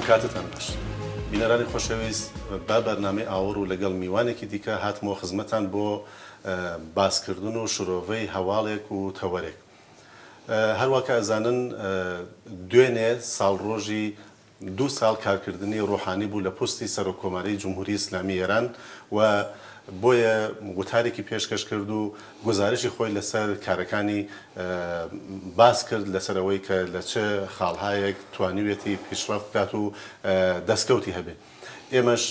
کاتتان باش بینەرانی خۆشەویست، بە بەرنامەی ئاوڕ و لەگەڵ میوانێکی دیکە هاتمەوە خزمەتان بۆ باسکردن و شرۆڤەی هەواڵێک و تەوەرێک. هەروا کە ئەزانن دوێنێ ساڵڕۆژی دوو ساڵ کارکردنی ڕۆحانی بوو لە پۆستی سەرۆک کۆماری جمهوری ئیسلامی ئێران و بۆیە وتارێکی پێشکەش کرد و گوزارشی خۆی لەسەر کارەکانی باس کرد لەسەر ئەوەی کە لە چ خاڵهایەک توانیویەتی پیشڕەفت بکات و دەستکەوتی هەبێ. ئێمەش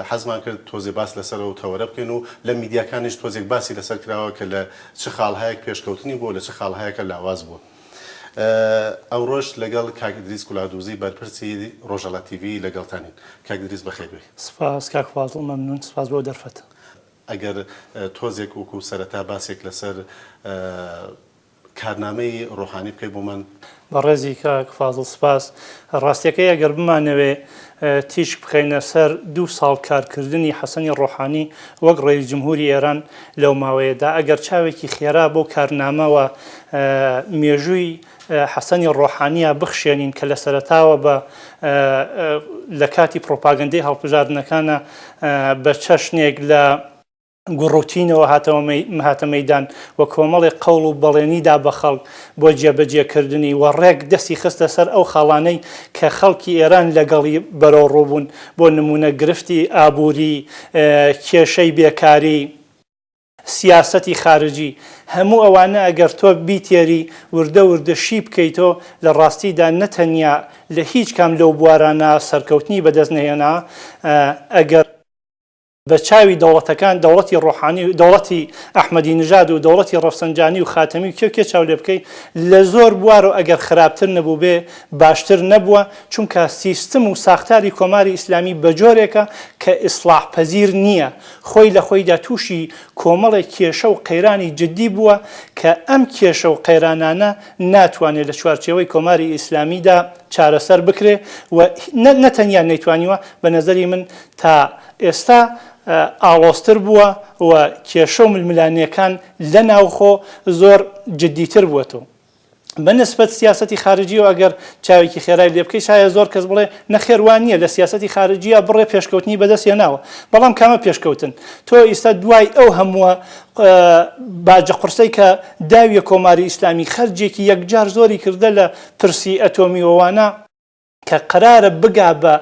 حەزمان کرد تۆزێ باس لەسەر ئەو تەوەرە بکەین و لە میدیاکانیش تۆزێک باسی لەسەر کراوە کە لە چ خاڵهایەک پێشکەوتنی بووە لە چ خاڵهایەکە لاواز بووە. ئەوڕۆش لەگەڵ کاک ئیدریس کولادوزی بەرپرسی ڕۆژهەڵات تیڤی لەگەڵتانین. کاک ئیدریس بەخێر بێی. سپاس کاک فازڵ مەمنوون سپاس بۆ دەرفەت. ئەگەر تۆزێک وەکوو سەرەتا باسێک لەسەر کارنامەی ڕۆحانی بکەی بۆمان. بەڕێزی کاک فازڵ سپاس. ڕاستیەکەی ئەگەر بمانەوێ تیشک بخەینە سەر دوو ساڵ کارکردنی حەسەنی ڕۆحانی وەک ڕەئیس جمهوری ئێران لەو ماوەیەدا ئەگەر چاوێکی خێرا بۆ کارنامە و مێژووی حەسەنی ڕۆحانیە بخشێنین کە لە سەرەتاوە بە لە کاتی پڕۆپاگەندەی هەڵبژاردنەکانە بە چەشنێک لە گوڕوتینەوە هاتە مەیدان و کۆمەڵێک قەوڵ و بەڵێنی دا بە خەڵک بۆ جێبەجێ کردنی و ڕێک دەستی خستە سەر ئەو خاڵانەی کە خەڵکی ئێران لەگەڵی بەرەوڕوو بوون بۆ نموونە گرفتی ئابووری، کێشەی بێکاری، سیاسەتی خارجی هەموو ئەوانە ئەگەر تۆ بیتێری وردە وردە شی بکەیتۆ لە ڕاستیدا نە تەنیا لە هیچ کام لەو بوارانە سەرکەوتنی بەدەست نەهێنا ئەگەر بە چاوی دەوڵەتەکان، دەوڵەتی ڕۆحانی و دەوڵەتی ئەحمەدی نژاد و دەوڵەتی ڕەفسەنجانی و خاتەمی و کێ و کێ چاو لێ بکەی، لە زۆر بوارەوە ئەگەر خراپتر نەبووبێ باشتر نەبووە، چونکە سیستم و ساختاری کۆماری ئیسلامی بە جۆرێکە کە ئیسڵاح پەزیر نییە، خۆی لە خۆیدا تووشی کۆمەڵێک کێشە و قەیرانی جدی بووە کە ئەم کێشە و قەیرانانە ناتوانێ لە چوارچێوەی کۆماری ئیسلامیدا چارەسەر بکرێ و نە تەنیا نەیتوانیوە، بە نەزەری من تا ئێستا ئاڵۆزتر بووە و کێشە و ململانێکان لە ناوخۆ زۆر جدیتر بووەتەوە. بە نسبەت سیاسەتی خارجیەوە ئەگەر چاوێکی خێرای لێ بکەی شایە زۆر کەس بڵێ نەخێر وا نییە لە سیاسەتی خارجیە بڕێ پێشکەوتنی بەدەست هێناوە بەڵام کامە پێشکەوتن تۆ ئیستا دوای ئەو هەمووە باجە قورسەی کە داویە کۆماری ئیسلامی خەرجێکی یەکجار زۆری کردە لە پرسی ئەتۆمی وەوانە کە قەرارە بگا بە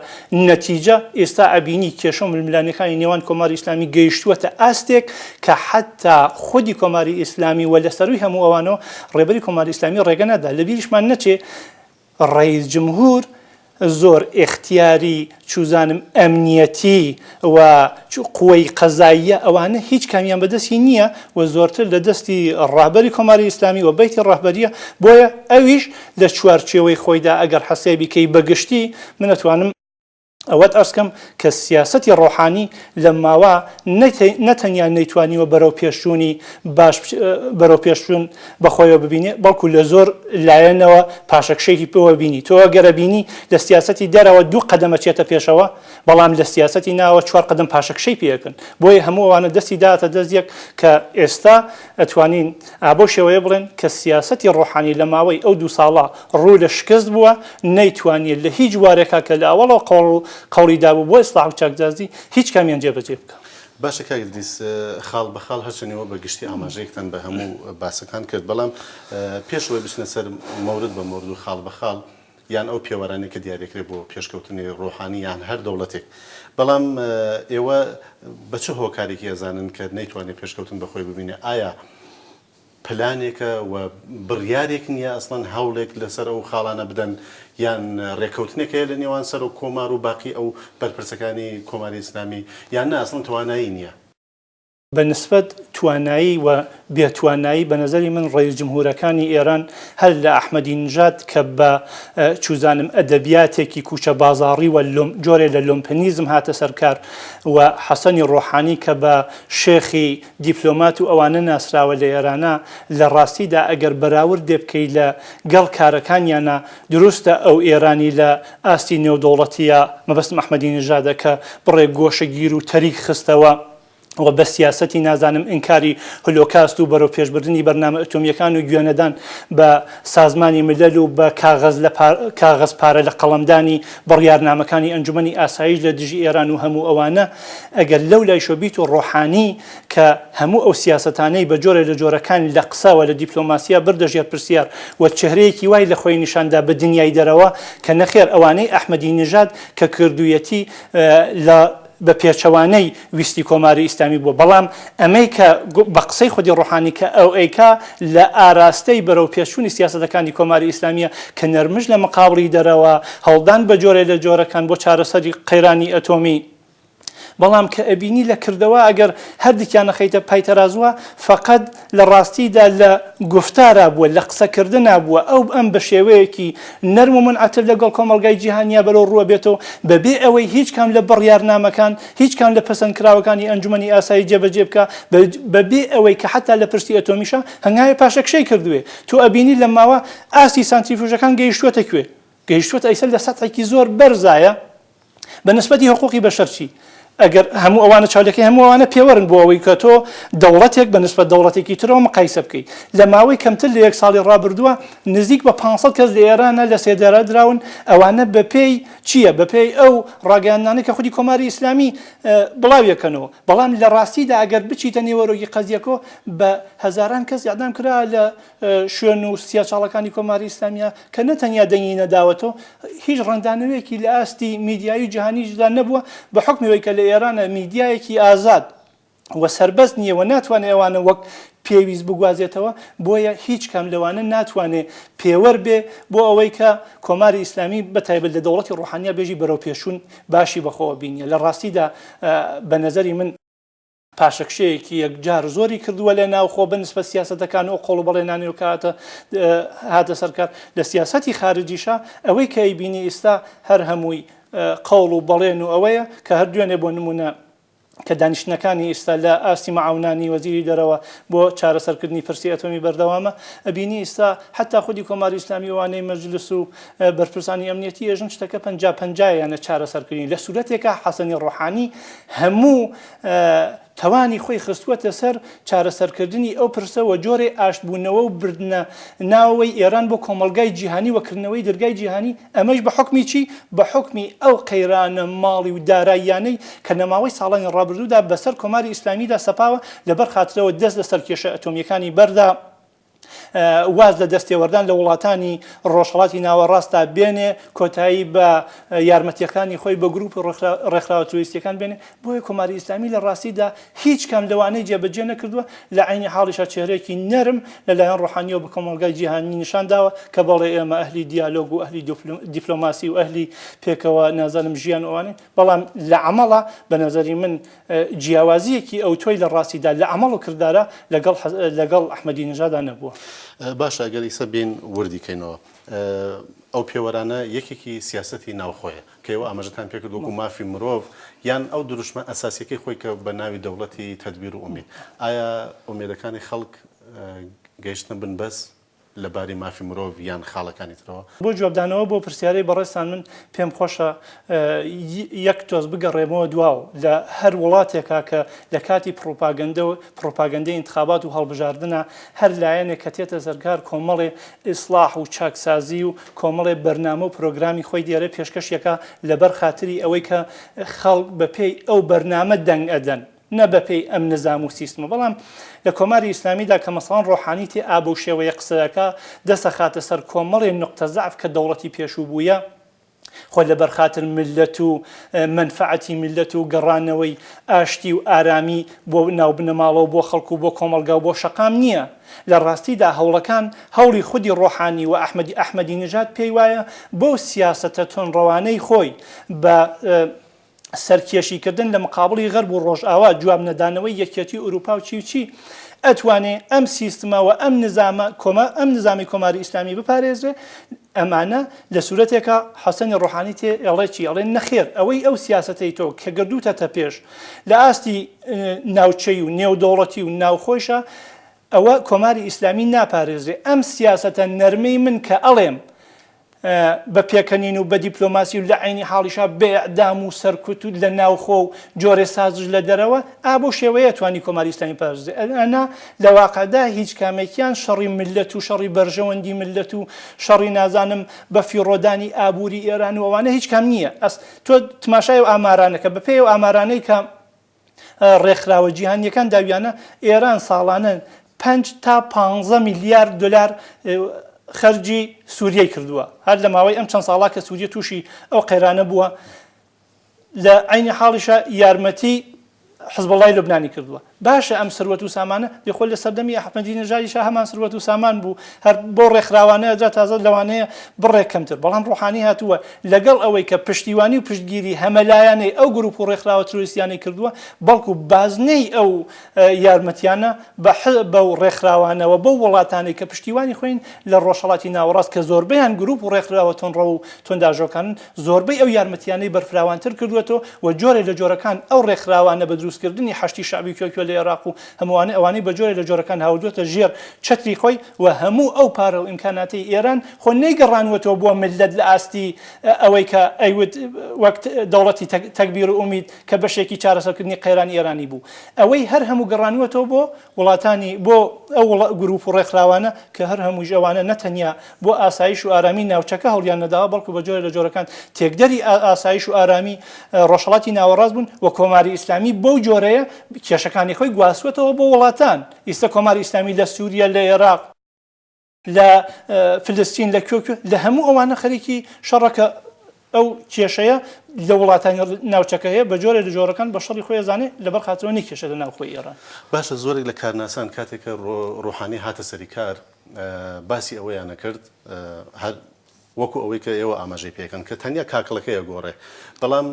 نەتیجە، ئێستا ئەبینی کێشە و ململانێکانی نێوان کۆماری ئیسلامی گەیشتووەتە ئاستێک کە حەتتا خودی کۆماری ئیسلامی و لە سەرووی هەموو ئەوانەوە ڕێبەری کۆماری ئیسلامی ڕێگە نادا. لە بیریشمان نەچێ ڕەئیس جمهور زۆر ئیختیاری چوزانم ئەمنیەتی و قوەی قەزاییە ئەوانە هیچ کامیان بە دەستی نییە و زۆرتر لە دەستی ڕەهبەری کۆماری ئیسلامی و بەیتی ڕەهبەریە بۆیە ئەویش لە چوارچێوەی خۆیدا ئەگەر حەسێبی کەی بە گشتی من ئەتوانم ئەوەت عەرز کەم کە سیاسەتی ڕۆحانی لەم ماوە نە تەنیا نەیتوانیوە بەرەو پێشچوونی باش بەرەو پێشچوون بە خۆیەوە ببینێ بەڵکو لە زۆر لایەنەوە پاشەکشەیەکی پێوە بینی تۆ ئەگەر ئەبینی لە سیاسەتی دەرەوە دوو قەدەم ئەچێتە پێشەوە بەڵام لە سیاسەتی ناوە چوار قەدەم پاشەکشەی پێ ئەکەن بۆیە هەموو ئەوانە دەستی داتە دەست یەک کە ئێستا ئەتوانین ئا بەو شێوەیە بڵێن کە سیاسەتی ڕۆحانی لە ماوەی ئەو دوو ساڵە ڕوو لە شکست بووە نەیتوانیە لە هیچ وارێکا کە لە ئەوەڵەوە قەوڵ قەوڵی دابوو بۆ ئیسڵاح و چاکسازی هیچ کامیان جێبەجێ بکا. باشە کاک ئیدریس خاڵ بە خاڵ هەرچەند ئێوە بە گشتی ئاماژەیەکتان بە هەموو باسەکان کرد بەڵام پێش ئەوەی بچنە سەر مەورد بە مەورد و خاڵ بە خاڵ یان ئەو پێوەرانەی کە دیاریەکرێ بۆ پێشکەوتنی ڕۆحانی یان هەر دەوڵەتێک بەڵام ئێوە بە چ هۆکارێکی ئەزانن کە نەیتوانێت پێشکەوتن بە خۆی ببینێ ئایا پلانێکە و بڕیارێک نییە ئەسڵەن هەوڵێک لەسەر ئەو خاڵانە بدەن یان ڕێکەوتنێک هەیە لە نێوان سەرۆک کۆمار و باقی ئەو بەرپرسەکانی کۆماری ئیسلامی یان نا ئەسڵەن توانایی نییە؟ بە نسبەت توانایی و بێ توانایی بە نەزەری من ڕەئیس جمهورەکانی ئێران هەر لە ئەحمەدی نژاد کە بە چوزانم ئەدەبیاتێکی کوچە بازاڕی و جۆرێ لە لۆمپنیزم هاتە سەر کار و حەسەنی ڕۆحانی کە بە شێخی دیپلۆمات و ئەوانە ناسراوە لە ئێرانا لە ڕاستیدا ئەگەر بەراوردێ بکەی لە گەڵ کارەکانیانا دروستە ئەو ئێرانی لە ئاستی نێودەوڵەتیا مەبەستم ئەحمەدی نژادە کە بڕێک گۆشەگیر و تەریک خستەوە. و بە سیاسەتی نازانم ئینکاری هولۆکاست و بەرەو پێشبردنی بەرنامە ئەتۆمییەکان و گوێنەدان بە سازمانی ملل و بە کاغەز لە کاغەز پارە لە قەڵەمدانی بڕیارنامەکانی ئەنجومەنی ئاسایش لە دژی ئێران و هەموو ئەوانە ئەگەر لەو لایشەوە بیت و ڕۆحانی کە هەموو ئەو سیاسەتانەی بە جۆرێ لە جۆرەکان لە قسە و لە دیپلۆماسیا بردە ژێر پرسیار و چهرەیەکی وای لە خۆی نیشان دا بە دنیای دەرەوە کە نەخێر ئەوانەی ئەحمەدی نژاد کە کردوویەتی لە بە پێچەوانەی ویستی کۆماری ئیسلامی بووە، بەڵام ئەمەی کە بە قسەی خودی ڕۆحانی کە ئەو ئەیکا لە ئاراستەی بەرەو پێشچوونی سیاسەتەکانی کۆماری ئیسلامییە کە نەرمش لە مقابڵی دەرەوە، هەوڵدان بە جۆرێ لە جۆرەکان بۆ چارەسەری قەیرانی ئەتۆمی. بەڵام کە ئەبینی لە کردەوە ئەگەر هەردووکیان ئەخەیتە پای تەرازووە فەقەت لە ڕاستیدا لە گوفتارا بووە، لە قسەکردنا بووە، ئەو ئەم بە شێوەیەکی نەرم و مونعەتر لەگەڵ کۆمەڵگای جیهانیا بەرەو ڕوو ئەبێتەوە، بە بێ ئەوەی هیچ کام لە بڕیارنامەکان، هیچ کام لە پەسەندکراوەکانی ئەنجومەنی ئاسایی جێبەجێ بکا، بە بێ ئەوەی کە حەتا لە پرسی ئەتۆمیشا هەنگاوێ پاشەکشەی کردوێ. تۆ ئەبینی لەم ماوە ئاستی سانتریفوژەکان گەیشتووەتە کوێ؟ گەیشتووەتە ئیستا لە سەتحێکی زۆر بەرزایە. بە نسبەتی حقوقی بەشەر چی؟ ئەگەر هەموو ئەوانە چاو لێکەی هەموو ئەوانە پێوەرن بۆ ئەوەی کە تۆ دەوڵەتێک بە نسبەت دەوڵەتێکی ترەوە مقایسە بکەی. لە ماوەی کەمتر لە یەک ساڵی ڕابردووە نزیک بە 500 کەس لە ئێرانە لە سێدارە دراون، ئەوانە بە پێی چییە؟ بە پێی ئەو ڕاگەیاندنانەی کە خودی کۆماری ئیسلامی بڵاویەکەنەوە. بەڵام لە ڕاستیدا ئەگەر بچیتە نێوەرۆکی قەزیەکەوە بە هەزاران کەس ئیعدام کرا لە شوێن و سیاچاڵەکانی کۆماری ئیسلامییە کە نە تەنیا دەنگی نەداوەتەوە، هیچ ڕەنگدانەوەیەکی لە ئاستی میدیایی و جیهانیشدا نەبووە، بە حوکمی ئەوەی کە لە ئێرانە میدیایەکی ئازاد و سەربەست نییە و ناتوانێ ئەوانە وەک پێویست بگوازێتەوە، بۆیە هیچ کام لەوانە ناتوانێ پێوەر بێ بۆ ئەوەی کە کۆماری ئیسلامی بە تایبەت لە دەوڵەتی ڕۆحانییا بێژی بەرەوپێشچوون باشی بەخۆوە بینییە. لە ڕاستیدا بە نەزەری من، پاشەکشەیەکی یەکجار زۆری کردووە لە ناوخۆ بە نسبەت سیاسەتەکان و ئەو قەوڵ و بەڵێنانەی کە هاتە هاتە سەر کار لە سیاسەتی خارجیشا ئەوەی کە ئەیبینی ئیستا هەر هەمووی قەوڵ و بەڵێن و ئەوەیە کە هەر دوێنێ بۆ نمونە کە دانیشتنەکانی ئیستا لە ئاستی معاونانی وەزیری دەرەوە بۆ چارەسەرکردنی پرسی ئەتۆمی بەردەوامە ئەبینی ئیستا حتا خودی کۆماری ئیسلامی وانەی مەجلس و بەرپرسانی ئەمنیەتی ئێژن شتەکە پەنجا پەنجایە یانە چارەسەرکردنی لە سورەتێکا حەسەنی ڕۆحانی هەموو توانی خۆی خستووەتە سەر چارەسەرکردنی ئەو پرسە و جۆرێ ئاشتبوونەوە و بردنە ناوەوەی ئێران بۆ کۆمەڵگای جیهانی و کردنەوەی دەرگای جیهانی، ئەمەیش بە حوکمی چی؟ بە حوکمی ئەو قەیرانە ماڵی و داراییانەی کە لە ماوەی ساڵانی ڕابردوودا بەسەر کۆماری ئیسلامیدا سەپاوە، لەبەر خاترەوە دەست لە سەرکێشە ئەتۆمییەکانی بەردا. واز لە دەستێوەردان لە وڵاتانی ڕۆژهەڵاتی ناوەڕاستدا بێنێ، کۆتایی بە یارمەتییەکانی خۆی بە گروپ و ڕێکخراوە ترۆریستییەکان بێنێ، بۆیە کۆماری ئیسلامی لە ڕاستیدا هیچ کام لەوانەی جێبەجێ نەکردووە، لە عەینی حاڵیشا چێهرەیەکی نەرم لە لایەن ڕۆحانییەوە بە کۆمەڵگای جیهانی نیشان داوە کە بەڵێ ئێمە ئەهلی دیالۆگ و ئەهلی دیپلۆماسی و ئەهلی پێکەوە نازانم ژیان و ئەوانەین، بەڵام لە عەمەڵا بە نەزەری من جیاوازییەکی ئەوتۆی لە ڕاستیدا لە عەمەڵ و کردارا لەگەڵ لەگەڵ ئەحمەدی نژادا نەبووە. باشە ئەگەر ئیسە بێین وردی کەینەوە ئەو پێوەرانە یەکێکی سیاسەتی ناوخۆیە کە ئێوە ئاماژەتان پێکرد وەکو مافی مرۆڤ یان ئەو دروشمە ئەساسیەکەی خۆی کە بە ناوی دەوڵەتی تەدبیر و ئومید ئایا ئومێدەکانی خەڵک گەیشتنە بنبەست؟ لە باری مافی مرۆڤ یان خاڵەکانی ترەوە؟ بۆ جوابدانەوە بۆ پرسیارەی بەڕێزتان من پێم خۆشە یەک تۆز بگەڕێمەوە دواو لە هەر وڵاتێکا کە لە کاتی پڕوپاگەندە و پڕوپاگەندەی ئینتخابات و هەڵبژاردنا هەر لایەنێک کە تێتە سەرکار کۆمەڵێ ئیسڵاح و چاکسازی و کۆمەڵێ بەرنامە و پرۆگرامی خۆی دێرێ پێشکەشیەکا لەبەر خاتری ئەوەی کە خەڵک بە پێی ئەو بەرنامە دەنگ ئەدەن. نە بە پێی ئەم نزام و سیستمە بەڵام لە کۆماری ئیسلامیدا کە مەسەڵەن ڕۆحانی تێ ئا بەو شێوەیە قسە ئەکا دەست ئەخاتە سەر کۆمەڵێ نوقتە زەعف کە دەوڵەتی پێشوو بوویە خۆ لەبەر خاتر میللەت و مەنفەعەتی میللەت و گەڕانەوەی ئاشتی و ئارامی بۆ ناو بنەماڵە و بۆ خەڵک و بۆ کۆمەڵگا و بۆ شەقام نییە لە ڕاستیدا هەوڵەکان هەوڵی خودی ڕۆحانی و ئەحمەدی ئەحمەدی نژاد پێی وایە بەو سیاسەتە توندڕەوانەی خۆی بە سەرکێشی کردن لە مقابڵی غەرب و ڕۆژئاوا، جواب نەدانەوەی یەکیەتی ئوروپا و چی و چی، ئەتوانێ ئەم سیستمە و ئەم نزامە کۆما ئەم نزامی کۆماری ئیسلامی بپارێزرێ، ئەمانە لە سورەتێکا حەسەنی ڕۆحانی تێ ئەڵێ چی؟ ئەڵێ نەخێر ئەوەی ئەو سیاسەتەی تۆ کە گردووتەتە پێش لە ئاستی ناوچەی و نێودەوڵەتی و ناوخۆیشا ئەوە کۆماری ئیسلامی ناپارێزرێ، ئەم سیاسەتە نەرمەی من کە ئەڵێم. بە پێکەنین و بە دیپلۆماسی و لە عەینی حاڵیشا بە ئێعدام و سەرکوت و لە ناوخۆ و جۆرێ سازش لە دەرەوە، ئا بەو شێوەیە توانی کۆماری ئیسلامی پارێزێ. ئەنا لە واقعدا هیچ کامێکیان شەڕی میللەت و شەڕی بەرژەوەندی میللەت و شەڕی نازانم بە فیڕۆدانی ئابووری ئێران و ئەوانە هیچ کام نییە. ئەس تۆ تماشای ئەو ئامارانە کە بە پێی ئەو ئامارانەی کە ڕێکخراوە جیهانییەکان داویانە، ئێران ساڵانە پەنج تا پانزە میلیارد دۆلار خەرجی سووریەی کردووە. هەر لە ماوەی ئەم چەند ساڵە کە سووریە تووشی ئەو قەیرانە بووە، لە عەینی حاڵیشا یارمەتی حزبوڵڵای لوبنانی کردووە. باشە ئەم سروەت و سامانە دێ خۆ لە سەردەمی ئەحمەدی نەژادیشا هەمان سروەت و سامان بوو هەر بۆ ڕێکخراوانە ئەدرا تازە لەوانەیە بڕێک کەمتر بەڵام ڕۆحانی هاتووە لەگەڵ ئەوەی کە پشتیوانی و پشتگیری هەمەلایەنەی ئەو گروپ و ڕێکخراوە ترۆریستیانەی کردووە بەڵکو بازنەی ئەو یارمەتیانە بە بەو ڕێکخراوانەوە بەو وڵاتانەی کە پشتیوانی خۆین لە ڕۆژهەڵاتی ناوەڕاست کە زۆربەیان گروپ و ڕێکخراوە توندڕەو و تونداژۆکانن زۆربەی ئەو یارمەتیانەی بەرفراوانتر کردووەتەوە و جۆرێ لە جۆرەکان ئەو ڕێکخراوانە بە دروستکردنی حەشدی شەعبی کوێ کوێ لە ئێراق و هەمووانە ئەوانەی بە جۆرێ لە جۆرەکان هاوردووەتە ژێر چەتری خۆی و هەموو ئەو پارە و ئیمکاناتەی ئێران خۆ نەیگەڕانووەتەوە بۆ میللەت لە ئاستی ئەوەی کە ئەیوت وەک دەوڵەتی تەگبیر و ئومید کە بەشێکی چارەسەرکردنی قەیرانی ئێرانی بوو ئەوەی هەر هەموو گەڕانووەتەوە بۆ وڵاتانی بۆ ئەو گروپ و ڕێکخراوانە کە هەر هەموویش ئەوانە نە تەنیا بۆ ئاسایش و ئارامی ناوچەکە هەوڵیان نەداوە بەڵکو بە جۆرێ لە جۆرەکان تێکدەری ئاسایش و ئارامی ڕۆژهەڵاتی ناوەڕاست بوون و کۆماری ئیسلامی بەو جۆرەیە کێشەکانی خۆی گواستووەتەوە بۆ وڵاتان ئیستە کۆماری ئیسلامی لە سووریە لە ئێراق لە فلستین لە کوێ کوێ لە هەموو ئەوانە خەریکی شەڕە کە ئەو کێشەیە لە وڵاتانی ناوچەکە هەیە بە جۆرێ لە جۆرەکان بە شەڕی خۆی ئەزانێ لەبەر خاترەوە نەیکێشێتە ناوخۆی ئێران. باشە زۆرێک لە کارناسان کاتێک کە ڕۆحانی هاتە سەری کار باسی ئەوەیان ئەکرد هەر وەکو ئەوەی کە ئێوە ئاماژەی پێکەن کە تەنیا کاکڵەکەی ئەگۆڕێ بەڵام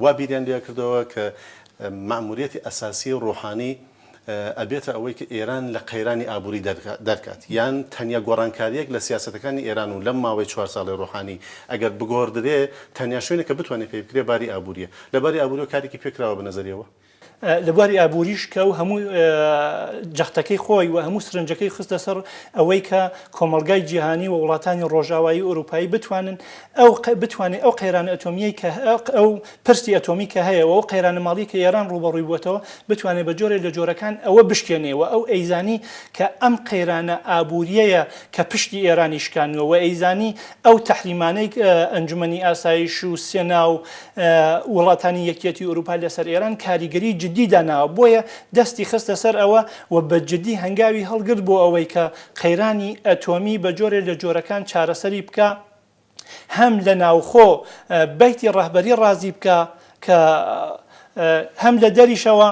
وا بیریان لێ کردەوە کە مەئموریەتی ئەساسی ڕۆحانی ئەبێتە ئەوەی کە ئێران لە قەیرانی ئابووری دەرکات یان تەنیا گۆڕانکارییەک لە سیاسەتەکانی ئێران و لەم ماوەی چوار ساڵەی ڕۆحانی ئەگەر بگۆڕدرێ تەنیا شوێنێک کە بتوانێ پێی بکرێ باری ئابوورییە. لە باری ئابووریەوە کارێکی پێ کراوە بە نەزەری ئێوە؟ لە بواری ئابووریش کە ئەو هەموو جەختەکەی خۆی و هەموو سرنجەکەی خستە سەر ئەوەی کە کۆمەڵگای جیهانی و وڵاتانی ڕۆژاوایی و ئەوروپایی بتوانن ئەو بتوانێ ئەو قەیرانە ئەتۆمییەی کە ئەو پرسی ئەتۆمی کە هەیە و ئەو قەیرانە ماڵییە کە ئێران ڕووبەڕووی بووەتەوە، بتوانێ بە جۆرێ لە جۆرەکان ئەوە بشکێنێ و ئەو ئەیزانی کە ئەم قەیرانە ئابوورییەیە کە پشتی ئێرانی شکاندووە و ئەیزانی ئەو تەحریمانەی ئەنجومەنی ئاسایش و سێنا و وڵاتانی یەکیەتی ئورووپا لەسەر ئێران کاریگەری جددی داناوە بۆیە دەستی خستە سەر ئەوە و بە جددی هەنگاوی هەڵگرت بۆ ئەوەی کە قەیرانی ئەتۆمی بە جۆرێ لە جۆرەکان چارەسەری بکا. هەم لە ناوخۆ بەیتی ڕەهبەری ڕازی بکا کە هەم لە دەریشەوە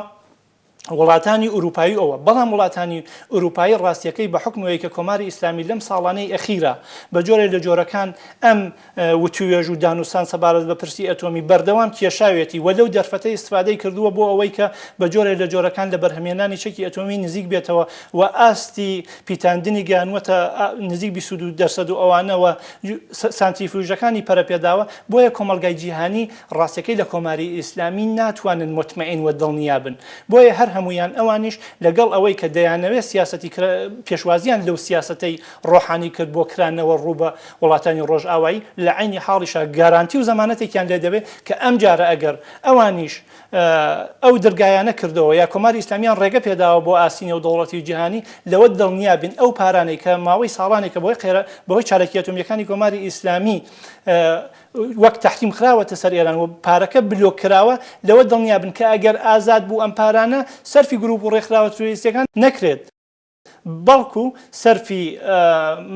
وڵاتانی ئوروپایی ئەوە بەڵام وڵاتانی ئوروپایی ڕاستیەکەی بە حکمەوەی کە کۆماری ئیسلامی لەم ساڵانەی ئەخیرا بە جۆرێ لە جۆرەکان ئەم وتوێژ و دانوسان سەبارەت بە پرسی ئەتۆمی بەردەوام کێشاوێتی و لەو دەرفەتە ئیستفادەی کردووە بۆ ئەوەی کە بە جۆرێ لە جۆرەکان لە بەرهەمێنانی چەکی ئەتۆمی نزیک بێتەوە و ئاستی پیتاندنی گەیانووەتە نزیک 22 دەرسەد و ئەوانە و سانتریفیوژەکانی پەرەپێداوە، بۆیە کۆمەڵگای جیهانی ڕاستیەکەی لە کۆماری ئیسلامی ناتوانن موتمەئین و دڵنیا بن. بۆیە هەر هەموویان ئەوانیش لەگەڵ ئەوەی کە دەیانەوێت سیاسەتی پێشوازیان لەو سیاسەتەی ڕۆحانی کرد بۆ کرانەوە ڕوو بە وڵاتانی ڕۆژئاوایی لە عەینی حاڵیشا گارانتی و زەمانەتێکیان لێ دەوێت کە ئەمجارە ئەگەر ئەوانیش ئەو درگایانە کردەوە یا کۆماری ئیسلامیان ڕێگە پێداوە بۆ ئاستی نێودەوڵەتی و جیهانی لەوە دڵنیا بین ئەو پارانەی کە ماوەی ساڵانێکە بەهۆی قەیرا بەهۆی چالاکییە ئەتۆمییەکانی کۆماری ئیسلامی وەک تەحریم خراوەتە سەر ئێران و پارەکە بلۆک کراوە لەوە دڵنیا بن کە ئەگەر ئازاد بوو ئەم پارانە سەرفی گروپ و ڕێکخراوە ترۆریستیەکان نەکرێت. بەڵکو سەرفی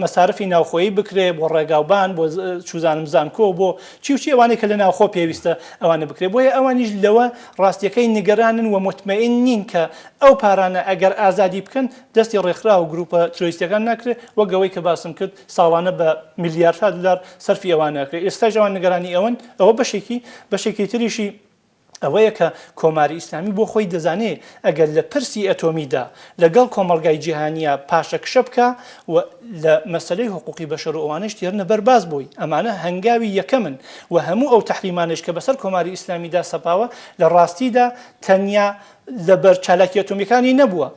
مەسارفی ناوخۆیی بکرێ بۆ ڕێگاوبان بۆ چوزانم زانکۆ بۆ چی و چی ئەوانەی کە لە ناوخۆ پێویستە ئەوانە بکرێ بۆیە ئەوانیش لەوە ڕاستیەکەی نیگەرانن و موتمەئین نین کە ئەو پارانە ئەگەر ئازادی بکەن دەستی ڕێکخراو و گروپە ترۆیستیەکان ناکرێ وەک ئەوەی کە باسم کرد ساڵانە بە میلیاردها دلار سەرفی ئەوانە ئەکرێ ئێستاش ئەوان نیگەرانی ئەوەن ئەوە بەشێکی بەشێکی تریشی ئەوەیە کە کۆماری ئیسلامی بۆ خۆی دەزانێ ئەگەر لە پرسی ئەتۆمیدا لە گەڵ کۆمەڵگای جیهانییا پاشەکشە بکا و لە مەسەلەی حقووقی بەشەر و ئەوانەیش تێرنە بەر باس بۆی، ئەمانە هەنگاوی یەکەمن و هەموو ئەو تەحریمانەیش کە بەسەر کۆماری ئیسلامیدا سەپاوە لە ڕاستیدا تەنیا. لەبەر چالاکیە ئەتۆمیەکانی نەبووە،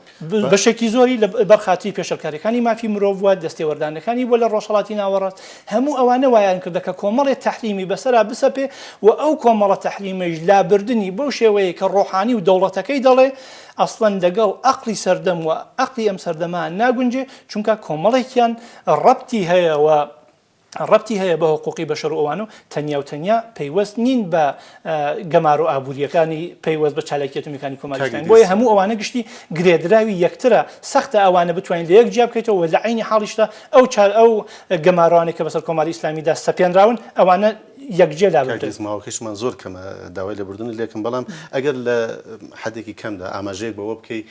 بەشێکی زۆری لەبەر خاتری پێشێلکاریەکانی مافی مرۆڤ و دەستێوەردانەکانی بووە لە ڕۆژهەڵاتی ناوەڕاست، هەموو ئەوانە وایان کردە کە کۆمەڵێ تەحریمی بەسەرا بسەپێ و ئەو کۆمەڵە تەحریمەیش لابردنی بەو شێوەیەی کە ڕۆحانی و دەوڵەتەکەی دەڵێ ئەسڵەن لەگەڵ ئەقڵی سەردەم و ئەقڵی ئەم سەردەمە ناگونجێ، چونکە کۆمەڵێکیان ڕەبتی هەیە و ڕەبتی هەیە بە هقوقی بەشەر و ئەوانە و تەنیا و تەنیا پەیوەست نین بە گەمارۆ ئابوورییەکانی پەیوەست بە چالاکییە ئەتۆمییەکانی کۆماری ئیسلامی. بۆیە هەموو ئەوانە گشتی گرێدراوی یەکترە، سەختە ئەوانە بتوانین لە یەک جیا بکەیتەوە و لە عەینی حاڵیشدا ئەو چا ئەو گەمارۆانەی کە بەسەر کۆماری ئیسلامیدا سەپێنراون ئەوانە یەکجێ کاک لاببرێن. ئیدریس ماوەکەیشمان زۆر کەمە داوای لێبوردنت لێکەم بەڵام ئەگەر لە حەدێکی کەمدا ئاماژەیەک بەوە بکەی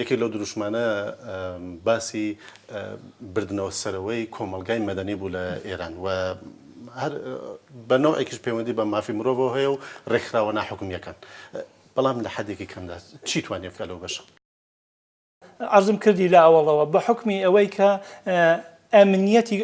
یەکێک لەو دروشمانە باسی بردنەوە سەرەوەی کۆمەڵگای مەدەنی بوو لە ئێران و هەر بە نەوعێکیش پەیوەندی بە مافی مرۆڤەوە هەیە و ڕێکخراوە ناحکومییەکان. بەڵام لە حەدێکی کەمدا چی توانیە بکا لەو بەشە؟ عەرزم کردی لە ئەوەڵەوە بە حوکمی ئەوەی کە ئەمنیەتی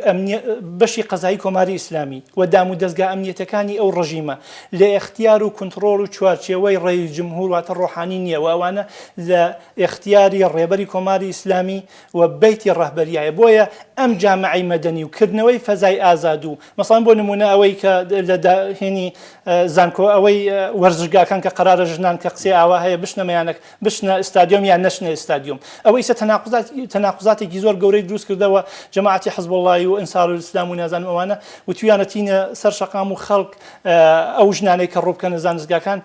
بەشی قەزایی کۆماری ئیسلامی و دام و دەزگا ئەمنیەتەکانی ئەو ڕژیمە لە ئێختیار و کونتڕۆڵ و چوارچێوەی ڕەئیس جمهور واتە ڕۆحانی نییە و ئەوانە لە ئێختیاری ڕێبەری کۆماری ئیسلامی و بەیتی ڕەهبەریایە بۆیە ئەم جامعەی مەدەنی و کردنەوەی فەزای ئازاد و مەسەڵەن بۆ نمونە ئەوەی کە لە داهێنی زانکۆ ئەوەی وەرزشگاکان کە قەرارە ژنان کە قسەی ئاوا هەیە بچنە مەیانەک بچنە ئستادیۆم یان نەچنە ئستادیۆم ئەوە ئیسە تەناقوزات تەناقوزاتێکی زۆر گەورەی دروست کردەوە جەماعەتی حزبوڵڵایی و ئەنسارولئیسلام و نازانم ئەوانە وتویانە تینە سەر شەقام و خەڵک ئەو ژنانەی کە ڕووبکەنە زانستگاکان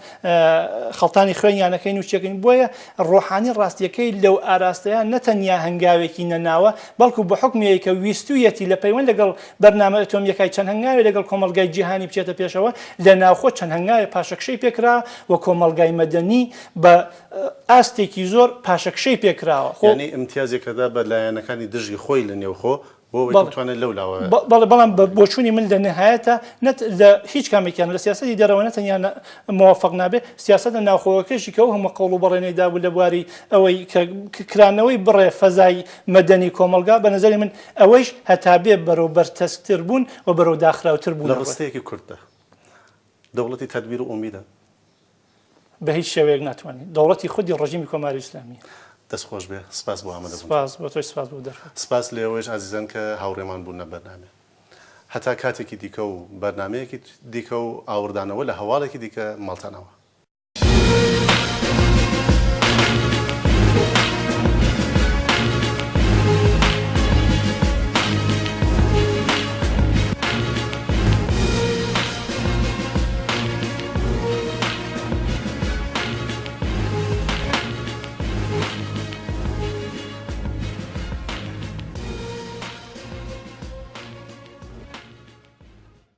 خەڵتانی خوێنیانەکەین و چێکەین بۆیە ڕۆحانی ڕاستیەکەی لەو ئاراستەیە نە تەنیا هەنگاوێکی نەناوە بەڵکو بە حوکمی ئەوەی کە ویستوویەتی لە پەیوەند لەگەڵ بەرنامە ئەتۆمییەکای چەند هەنگاوێ لەگەڵ کۆمەڵگای جیهانی بچێتە پێشەوە لە ناوخۆ چەند هەنگاوێ پاشەکشەی پێکرا و کۆمەڵگای مەدەنی بە ئاستێکی زۆر پاشەکشەی پێکراوە. خۆ. یانی ئیمتیازێک ئەدا بە لایەنەکانی دژی خۆی لە نێوخۆ بۆ ئەوەی کە بتوانێت لەو لاوە. بەڵێ بەڵام بە بۆچوونی من لە نهایەتا نە لە هیچ کامێکیان لە سیاسەتی دەرەوە نە تەنیا مۆفەق نابێ سیاسەتە ناوخۆوەکەشی کە ئەو هەموو قەوڵ و بەڵێنەی دابوو لە بواری ئەوەی کە کرانەوەی بڕێ فەزای مەدەنی کۆمەڵگا بە نەزەری من ئەوەیش هەتا بێ بەرەو بەرتەسکتر بوون و بەرەو داخراوتر بوون لە ڕستەیەکی کورتدا دەوڵەتی تەدبیر و ئومیدە. بە هیچ شێوەیەک ناتوانێت. دەوڵەتی خودی ڕژیمی کۆماری ئیسلامییە. دەست خۆش بێ سپاس بۆ ئامادە بوونتان. سپاس بۆ تۆش سپاس بۆ دەرفەت. سپاس لە ئێوەیش ئازیزان کە هاوڕێمان بوون لە بەرنامەیە. هەتا کاتێکی دیکە و بەرنامەیەکی دیکە و ئاوڕدانەوە لە هەواڵێکی دیکە ماڵتان ئاوا.